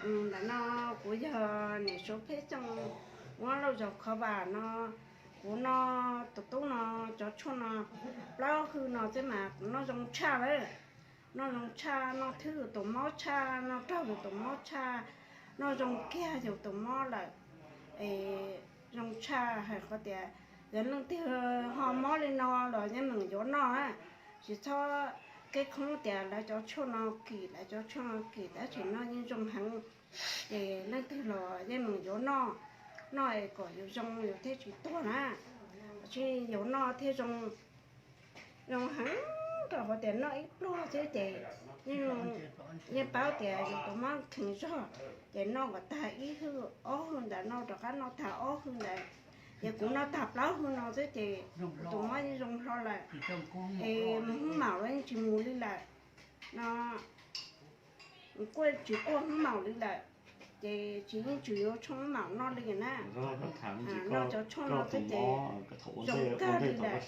Ntawm no kuv yog niam Suav Pheb Xyooj, muab Lauj Zaug Khov Vam no. Kuv noj tus tub no cov tshuaj no plaub hwj no xwb mas kuv noj zoo tshaj lawm. Noj zoo tshaj, noj thwb yus tus mob tshaj, noj raug yus tus mob tshaj, noj zoo kiag yus tus mob lawm. Es zoo tshaj hais qhov tias yog leej twg ho mob li no los yeej meem yuav noj na. Tsis txhob kev khoob tias lawv cov tshuaj no kim, lawv cov tshuaj no kim, tab sis noj yeej zoo heev. Ces leej twg los yeej meem yuav noj, noj es kom yus zoo yus thiaj tsis tuag na. Tsis yuav noj thiaj zoo, zoo heev, rau qhov tias noj ib pluag xwb ces yeej paub tias yus tus mob kheev zog, ces noj kom tag ib hwj ob hwj ntawd, noj rov qab noj tag ob hwj ntawd. Ces kuv noj tag plaub hwj no xwb ces tus mob yeej zoo hlo lawm. Es mus hub maum los yeej tsis mus li lawm no. Kuj tsis quaj hub maum li lawm, ces tsis yeej tsis yuav tshuaj hub maum noj li na. Noj cov tshuaj no xwb ces zoo kawg li lawm.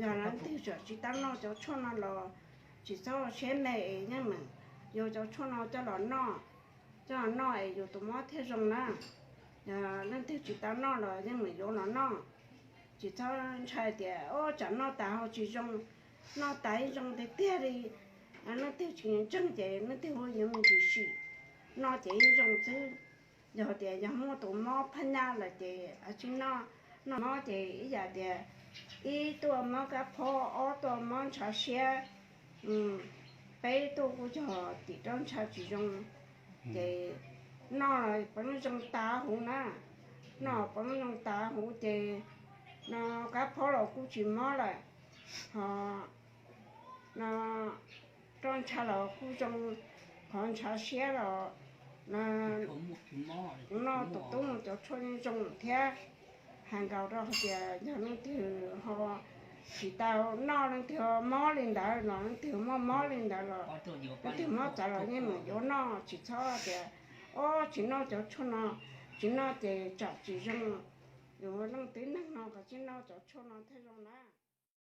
Yog leej twg tseem tsis tau noj cov tshuaj no los tsis txhob siab me es yeej meem yuav cov tshuaj no coj los noj, coj los noj es yus tus mob thiaj zoo na. Yog leej twg tsis tau noj los yeej meem yuav los noj. Tsis txhob ntshai tias o tsam noj tas ho tsis zoo, noj tas yeej zoo tiag tiag li. Leej twg tsis ntseeg ces leej twg yuav me ntsis sim, noj ces yeej zoo xwb. Yog tias yog muaj tus mob phab nyaj lawm ces tsis noj. Noj mob ces ib yam tias ib tuaj mob kab phob, ob tuaj mob ntshav siab, peb tuaj kuj yog tim roj ntsha tsis zoo. Ces noj poob zoo tas huv na, noj poob zoo tas huv ces no kab phob los kuj tsis mob lawm, ho no roj ntsha los kuj zoo, qhov ntshav siab los no, noj tus tub no cov tshuaj yeej zoo thiab. Hais nkaus rau hais tias yog leej twg ho tsis tau noj, leej twg ho mob li ntawd los, leej twg muaj mob li ntawd los, leej twg mob txawv los yeej meem yuav noj, tsis txhob tias o tsis noj cov tshuaj no, tsis noj ces tsam tsis zoo. Yus leej tib neeg no kom tsis noj cov tshuaj no thiaj zoo na.